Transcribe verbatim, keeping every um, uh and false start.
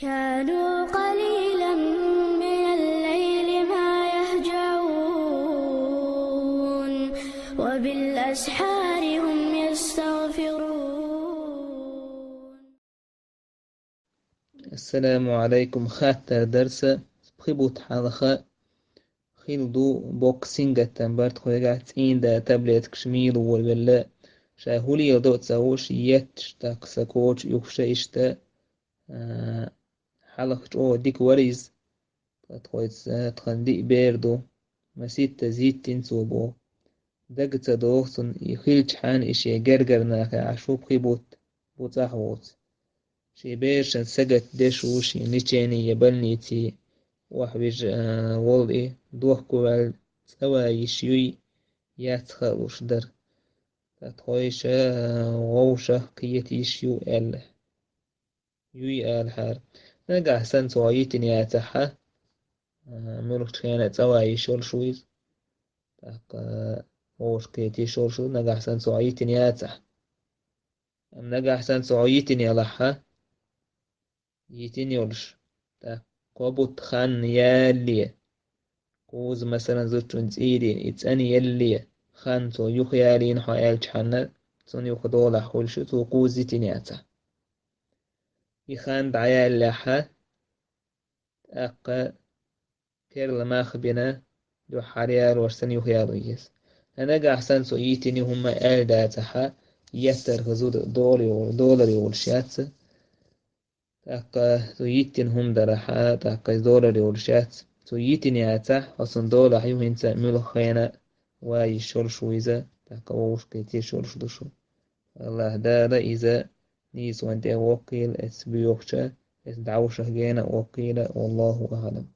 كانوا قليلا من الليل ما يهجعون، وبالأسحار هم يستغفرون. السلام عليكم. Хаттар дарса пхи бут хьалха хил ду боксинг аттан барт хойга цӀинда таблеткаш мийла волвелла. Ша хулиел доца уш еттш так са коч юхша ишта, а, хьалха чӀо дик вариз. Тхойца тхан диъ бер ду. Маситта зиттин цо бо. Дага ца дохцун и хилч хьан ише гергар нахе ашу пхи бут буцах воц. Ши бершан сагат деш уш и лечение больници. Вахвиж, а, вол и дохку вал цава иш юй яц халуш дар. Тхойша, а, вовша киет иш ю элла. Юй алхар. Нагахь сан цо йитин яцаха. А, мулхчхена цава иш йолш уйз. Так, а, вовш киет иш йолш уйз. Нагахь сан цо йитин яцах. Ам нагахь сан цо йитин ялаха. Йитин йолш. Так, кобут хан ялли. Куз масалан зучун цӀири, и цӀани ялли. Хан цо юх ялин хо элч ханна, цун юх долах хулшу, цо куз йитин яца. И хан дӀаяллаха, тӀаккха керла мах бина, духьар яр варсан юх ялу йис. Нагахь сан цо йитини хӀумма эль дацаха, яттар хазуд долар йол-, долар йолш яц. ТӀаккха цо йитин хӀум дараха, тӀаккха долар йолш яц. Цо йитин яцах, хасун долах ю хӀинца мулххена ва иш йолш уйза, тӀаккха вовш киет иш йолш душу. Аллах Дала иза нийсван тӀе воккхийла эс буьйхуча, эс дӀавушах гена воккхийла, валлаху а'алам.